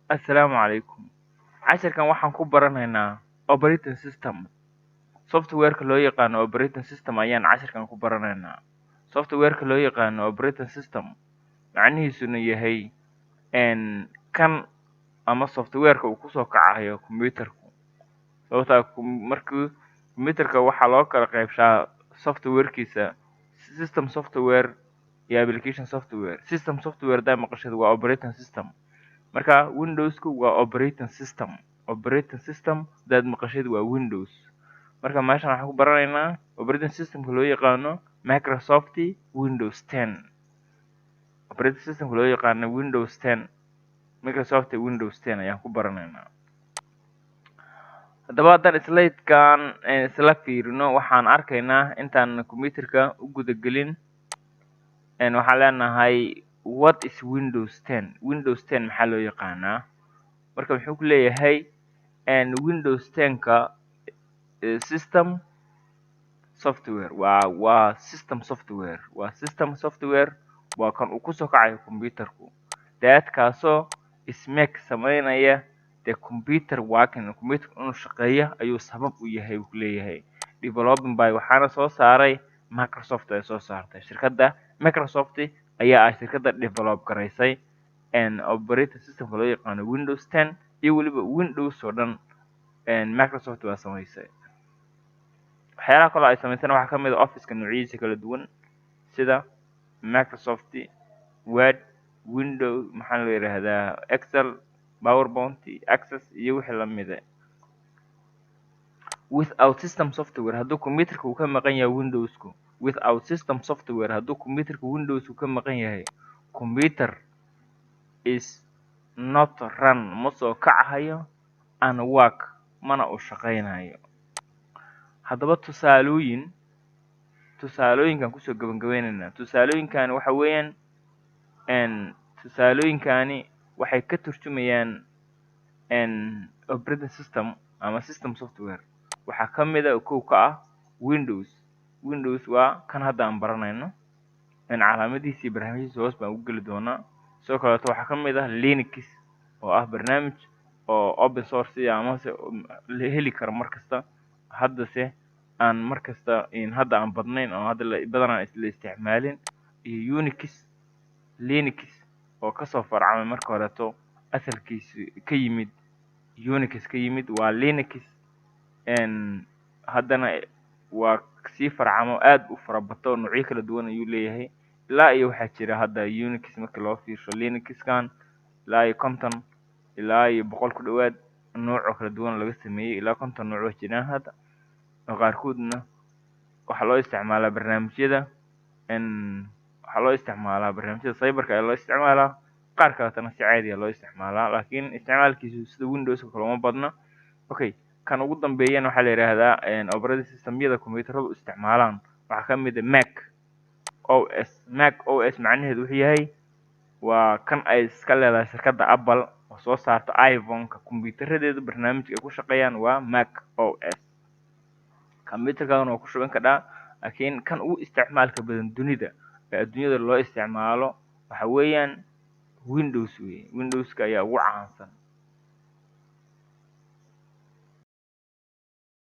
Assalaamu calaykum. Casharkan waxaan ku baranaynaa operating system. Software-ka loo yaqaano operating system ayaan casharkan ku baranaynaa. Software-ka loo yaqaano operating system, macnihiisuna yahay kan ama software-ka uu kusoo kacayo computer-ku. Sababtaa markii computer-ka waxaa loo kala qaybshaa software-kiisa system software iyo application software. System software hadaa maqashid, waa operating system. Marka Windows-ku waa operating system. Operating system hadaad maqashid, waa Windows. Marka meeshan waxaan ku baranaynaa operating system-ka loo yaqaano Microsoft Windows 10. Operating system-ka loo yaqaano Windows 10, Microsoft Windows 10 ayaan ku baranaynaa. Haddaba haddaan slide-kan isla fiirino, waxaan arkaynaa, intaan computer-ka u guda gelin, waxaan leenahay: what is Windows 10? Windows 10 maxaa loo yaqaanaa? Marka muxuu ku leeyahay Windows 10-ka? System software waa system software, waa system software, waa kan uu kusoo kacayo computer-ku. That kaasoo is make sameynaya the computer working, computer inuu shaqeeyo ayuu sabab u yahay, uu leeyahay. Developing by, waxaana soo saaray Microsoft ay soo saartay. Shirkadda Microsoft ayaa ah shirkadda develop garaysay operating system-ka loo yaqaano Windows 10 iyo weliba Windows oo dhan. Microsoft waa samaysay. Waxyaalaha kaloo ay samaysana waxaa ka mid ah Office-ka noocyadiisa kala duwan, sida Microsoft Word, Windows, maxaa la yidhaahdaa, Excel, PowerPoint, Access iyo wixii lamid ah. Without system software, hadduu computer-ka uu ka maqan yahay Windows-ku, without system software, hadduu computer-ka Windows-ku ka maqan yahay, computer is not run, ma soo kacahayo, and work, mana uu shaqaynayo. Haddaba tusaalooyin, tusaalooyinkan kusoo gabagabaynaynaa. Tusaalooyinkani waxa weeyaan, tusaalooyinkani waxay ka turjumayaan operating system ama system software. Waxaa ka mid a, kow ka ah, Windows. Windows waa kan hadda aan baranayno. Calaamadihiisa iyo barnaamijyadiisa hoos baan ugu geli doonaa. Sidoo kaleeto waxaa ka mid ah Linux, oo ah barnaamij oo open source amase la heli karo mar kasta, haddase aan mar kasta hadda aan badnayn oo hadda badanaa la isticmaalin, iyo Unix Linux oo kasoo farcamay marka horeeto, asalkiisu ka yimid Unix ka yimid, waa Linux. Haddana waa sii farcamo, aad u fara bato, noocyo kala duwan ayuu leeyahay. Ilaa iyo waxaa jira hadda Unix marka loo fiirsho Linuxkan, ilaa iyo 50 ilaa iyo 100 ku dhawaad nooc oo kala duwan laga sameeyey. Ilaa 50 nooc waa jiraan hadda, oo qaarkoodna waxaa loo isticmaalaa barnaamijyada, waxaa loo isticmaalaa barnaamijyada cyberka ayaa loo isticmaalaa, qaar kaletana si caadiya loo isticmaalaa, laakiin isticmaalkiisu sida Windows kale uma badna. Okay, kan ugu dambeeyana waxaa la yidhaahdaa operating systemyada computeradu isticmaalaan waxaa ka mid ah Mac OS. Mac OS macnaheedu wuxuu yahay waa kan ay iska leedahay shirkadda Apple oo soo saarta iPhone-ka. Kombiyuutaradeedu barnaamijka ay ku shaqeeyaan waa Mac OS. Computerkaagana waa ku shuban kadhaa, laakiin kan ugu isticmaalka badan dunida ee adduunyada loo isticmaalo waxa weeyaan Windows wey. Windowska ayaa ugu caansan.